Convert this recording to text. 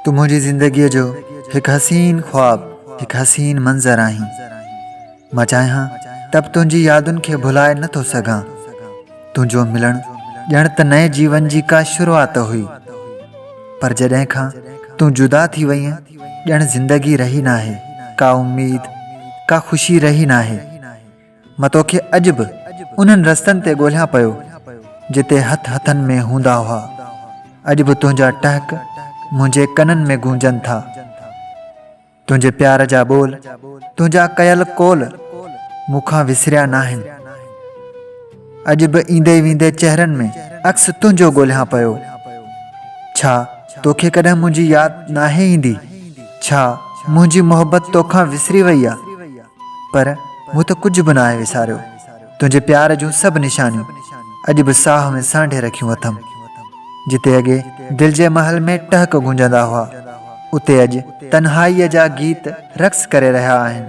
تون منهنجي زندگيء جو هڪ حسين خواب، هڪ حسين منظر آهين. مان چاهيان ته به تنهنجي يادن کي ڀلائي نه ٿو سگهان. تنهنجو ملڻ ڄڻ ته نئين جيون جي ڪا شروعات هئي. پر جڏهن کان تون جدا ٿي وئين، ڄڻ زندگي رهي ناهي، ڪا اميد، ڪا خوشي رهي ناهي. مان توکي اڄ به انهن رستن تي ڳولهيان پيو، جتي هٿ هٿن ۾ هوندا هئا. اڄ به تنهنجا ٽهڪ منهنجي ڪنن ۾ گونجن ٿا. تنهنجي پيار جا ٻول، تنهنجا ڪيل قول مون کان وسريا ناهن. اڄ به ايندي ويندي چهرن ۾ عڪس تنهنجو ڳولهيان پيو. ڇا توکي ڪڏهن منهنجي ياد ناهي ايندي؟ ڇا منهنجي محبت توکان وسري وئي آ؟ پر مون ته ڪجهه به ناهي وساريو. تنهنجي پيار جون سڀ نشانيون اڄ به ساهه ۾ سانڍي رکيون اٿم. جتي اڳي دل جي محل ۾ ٽهڪ گونجندا هئا، اتي اڄ تنهائيء جا گيت رقص ڪري رهيا آهن.